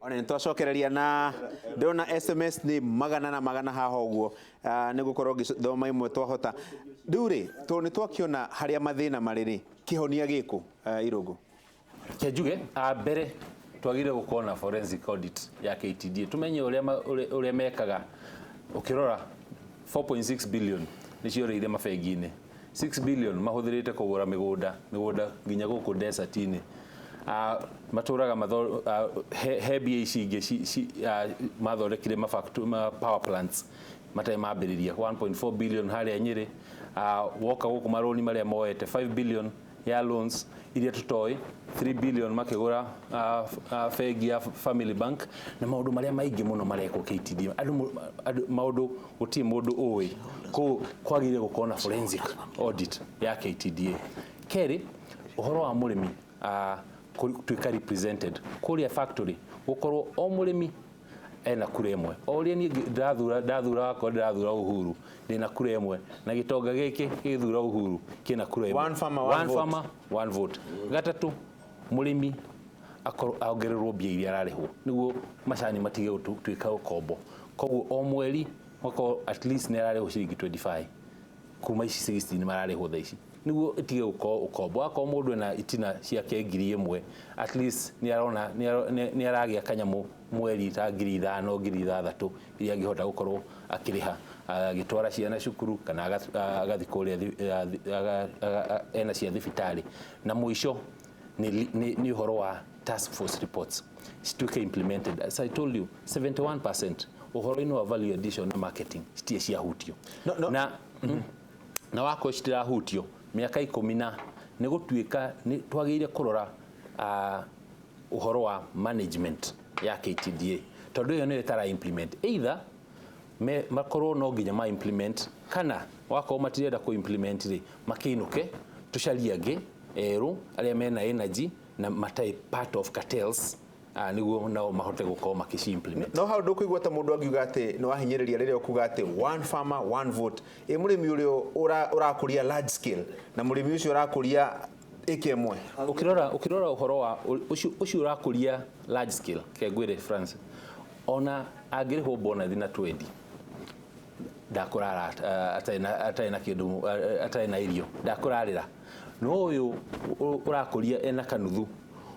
Ona nĩ twacokereria na ndĩrona SMS nĩ magana na magana haha ũguo. Nĩ gũkorwo ngĩthoma imwe twahota. Rĩu rĩ, tondũ nĩ twakĩona harĩa mathĩna marĩ rĩ, kĩhonia gĩkũ, Irũngũ? Ke njuge a mbere twagĩrĩire gũkorwo na forensic audit ya KTDA, tumenye ũrĩa mekaga. Ũkĩrora 4.6 billion nĩ ciorĩire mabengi-inĩ, 6 billion mahũthĩrĩte kũgũra mĩgũnda nginya gũkũ desert-inĩ. Matũraga he mbia ici ingĩ mathondekire ma power plants matarĩ mambĩrĩria, 1.4 billion harĩa Nyĩrĩ. Woka gũkũ marũni marĩa moete, 5 billion ya loans iria tũtoĩ, 3 billion makĩgũra bengi ya Family Bank, na maũndũ marĩa maingĩ mũno marekwo KTDA. Andũ maũndũ gũtirĩ mũndũ ũĩ. Kũu kwagĩrĩire gũkorwo na forensic audit ya KTDA. Kerĩ, ũhoro wa mũrĩmi gũtuĩka represented kũrĩa factory, gũkorwo o mũrĩmi ena kura ĩmwe. O ũrĩa niĩ ndĩrathura, ndathura wakwa, ndĩrathura Uhuru, ndĩna kura ĩmwe, na gĩtonga gĩkĩ gĩgĩthura Uhuru kĩna kura ĩmwe. One farmer, one one vote. Farmer, one vote. Gatatũ, mũrĩmi akorwo ongererwo mbia iria ararĩhwo nĩguo macani matige gũtuĩka ũkombo. Koguo o mweri makorwo at least nĩ ararĩhwo ciringi 25 kuma ici 16 mararĩhwo thaa ici, nĩguo ĩtige gũkorwo ũkombo. Wakorwo mũndũ ena itina ciake 1000, at least nĩ arona nĩ aragĩa kanyamũ mweri ta 5000, 6000 iria angĩhota gũkorwo akĩrĩha agĩtwara ciana cukuru kana agathiĩ kũrĩa ena cia thibitarĩ. Na mũico nĩ ũhoro wa task force reports cituĩke implemented. As I told you, 71% ũhoro-inĩ wa value addition na marketing citirĩ ciahutio. No. Na wakorwo citirahutio mĩaka 10 na nĩ gũtuĩka nĩ twagĩrĩire kũrora ũhoro wa management ya KTDA, tondũ ĩyo nĩyo ĩtara implement. Either makorwo no nginya ma implement, kana wakorwo matirenda kũ implement rĩ, makĩinũke, tũcarie angĩ erũ arĩa mena energy na matarĩ part of cartels, nĩguo nao mahote gũkorwo makĩci implement. No hau ndũkũigua ta mũndũ angiuga atĩ nĩ wahinyĩrĩria rĩrĩa ũkuga atĩ one farmer, one vote? Ĩ mũrĩmi ũrĩa ũrakũria large scale na mũrĩmi ũcio ũrakũria ĩka ĩmwe? Ũkĩrora ũhoro wa ũcio ũrakũria large scale, ke ngwĩre France, ona angĩrĩhwo bonathi na twendi, ndakũrara atarĩ na kĩndũ, atarĩ na irio, ndakũrarĩra. No ũyũ ũrakũria ena kanuthu,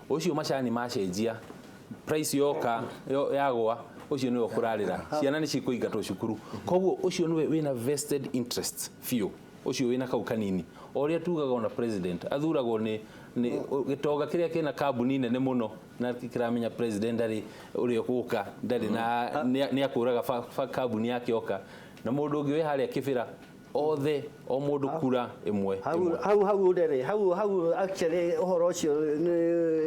ũcio macani macenjia price yoka yagwa, ũcio nĩwe ũkũrarĩra, ciana nĩ cikũingatwo cukuru. Koguo ũcio nĩwe wĩna vested interest biũ, ũcio wĩna kau kanini. O ũrĩa tugaga, ona president athuragwo nĩ gĩtonga kĩrĩa kĩna kambuni nene mũno na kĩramenya president ndarĩ ũrĩa ũgũka, ndarĩ na nĩ akũraga kambuni yake oka, na mũndũ ũngĩ wĩ harĩa kĩbĩra, othe o mũndũ kura ĩmwe hau ĩmwe. Hau rĩrĩ hau actually ũhoro ũcio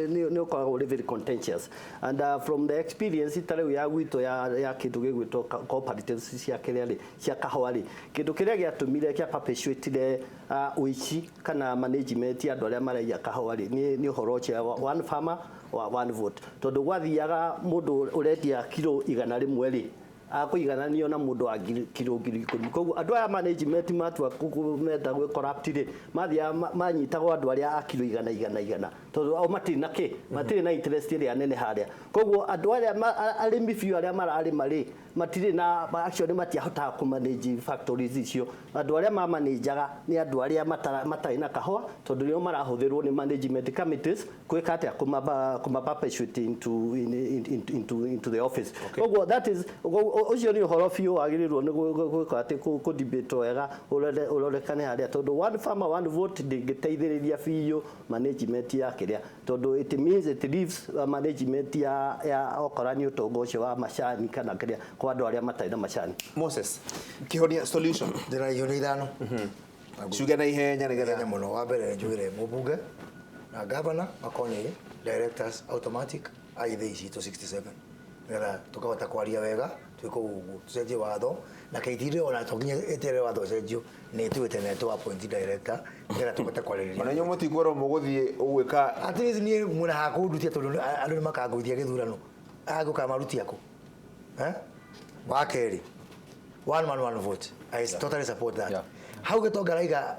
nĩ ũkoragwo ũrĩ very contentious and from the experience ta rĩu ya gwitũ ya kĩndũ gĩgwĩtwo cooperatives cia kĩrĩa rĩ, cia kahũa rĩ, kĩndũ kĩrĩa gĩatũmire kĩa perpetuatire ũici kana management ya andũ arĩa maraiya kahũa rĩ, nĩ ũhoro ũcio wa one farmer wa one vote, tondũ gwathiaga mũndũ ũrendia kiro 100 rĩ, akũigananio na mũndũ wa kiro 10,000. Koguo andũ aya management matua menda gwĩ corrupt rĩ, mathiaga manyitagwo andũ arĩa a kiro igana igana igana, tondũ o matirĩ na kĩ, matirĩ na interest ĩrĩa nene harĩa. Koguo andũ arĩa arĩmi biũ arĩa mararĩma rĩ, matirĩ na actually matiahotaga kũ manage factories icio. Andũ arĩa mamanajaga nĩ andũ arĩa matarĩ na kahũa, tondũ nĩo marahũthĩrwo nĩ management committees gwĩka atĩa? Kũma perpetuate into, in, in, into, into, into the office. Koguo that is ũcio nĩ ũhoro biũ wagĩrĩirwo nĩ gwĩka atĩ kũ debate wega, ũrorekane harĩa, tondũ one farmer, one vote ndĩngĩteithĩrĩria biũ management ya kĩrĩa, tondũ it means it leaves management ya okorwo nĩ ũtonga ũcio wa macani kana kĩrĩa kwa andũ arĩa matarĩ na macani. Moses, kĩhonia, solution? Ndĩna ihonia ithano. Ciuge na ihenya ihenya nĩgetha mũno. Wa mbere, njugire mũmbunge na gavana makorwo nĩ directors automatic a ithĩi citũ 67, nĩgetha tũkahota kwaria wega twĩ kũu ũguo, tũcenjie watho na KTDA ona to nginya ĩtere watho ũcenjio, nĩ ĩtuĩte na ĩtũ appoint director nĩgetha tũhote kwarĩrĩria. Ona inyuĩ mũtikwĩrwo mũgũthiĩ ũgwĩka. At least niĩ mwĩna hakũndutia, tondũ andũ nĩ makangũithia gĩthurano, agũka marutia kũ, eh? Wa kerĩ, one man, one vote, I totally support that. Hau gĩtonga raiga.